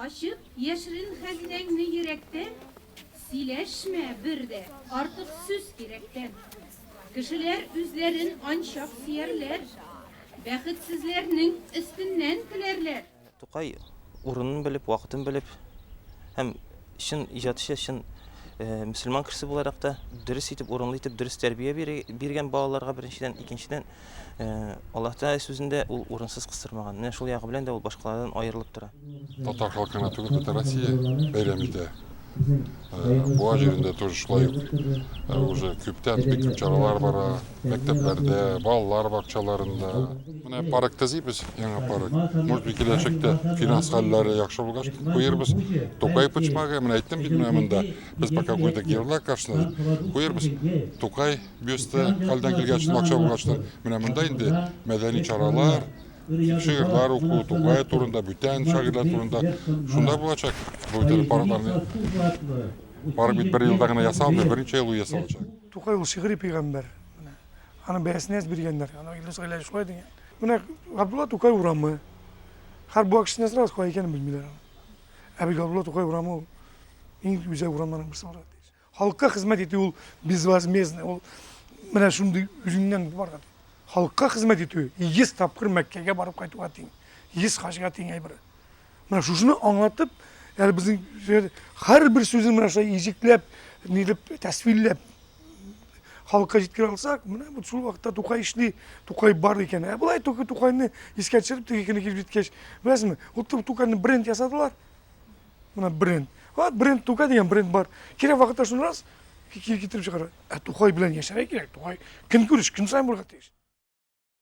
Ачып яшерен хәзинәңне йөрәктә, Сөйләшмә бер дә артык сүз кирәктән. Кешеләр үзләрен анчак сөярләр, Бәхетсезләрнең өстеннән көләрләр. Тукай урынын белеп, вакытын белеп һәм чын иҗатчы, чын мөселман кешесе буларак та дөрес итеп, урынлы итеп, дөрес тәрбия биргән балаларга беренчедән, икенчедән, Аллаһ Тәгалә сүзендә ул урынсыз кыстырмаган. Менә шул ягы белән дә ул башкалардан аерылып тора. Татар халкы гына түгел, бөтен Россия бәйрәм итә. Буа җирендә тоже шулай ук уже күптән бик күп чаралар бара, мәктәпләрдә, балалар бакчаларында. Менә парк төзибез, яңа парк. Может быть, киләчәктә финанс хәлләре яхшы булгач, куербыз. Тукай почмагы, менә әйттем бит, менә монда без пока куйдык геройлар каршына дип. Куербыз. Тукай бюсты, хәлдән килгәч, акча булгач, менә монда инде мәдәни чаралар, шигырьләр уку, Тукай турында, бүтән шагыйрьләр турында шунда булачак. Бу бит әле паркларны парк бит бер елда гына ясалмый, берничә ел буе ясалачак. Тукай ул шигъри пәйгамбәр. Менә аның бәясен әз биргәннәр. Аны Илдус Гыйләҗев шулай дигән. Менә Габдулла Тукай урамы. Һәр Буа кешесенә сорагыз, кая икәнен белмиләр аны. Ә бит Габдулла Тукай урамы ул иң үзәк урамнарның берсе булырга тиеш. Халыкка хезмәт итү ул безвозмездно, ул менә шундый үзеңнән барган. Халыкка хезмәт итү 100 тапкыр Мәккәгә барып кайтуга тиң, 100 хаҗга тиң әйбер. Менә шушыны аңлатып, әле безнең һәрбер сүзен менә шулай иҗекләп, нилеп, тәсвирләп халыкка җиткерә алсак, менә бу шул вакытта Тукай эшли, Тукай бар икән. Ә болай Тукайны искә төшереп, теге көне килеп җиткәч, беләсезме, ул Тукайны бренд ясадылар. Менә бренд. Вот бренд Тукай дигән бренд бар. Кирәк вакытта шуны раз китереп чыгара. Ә Тукай белән яшәргә кирәк. Тукай көнкүреш, көн саен булырга тиеш.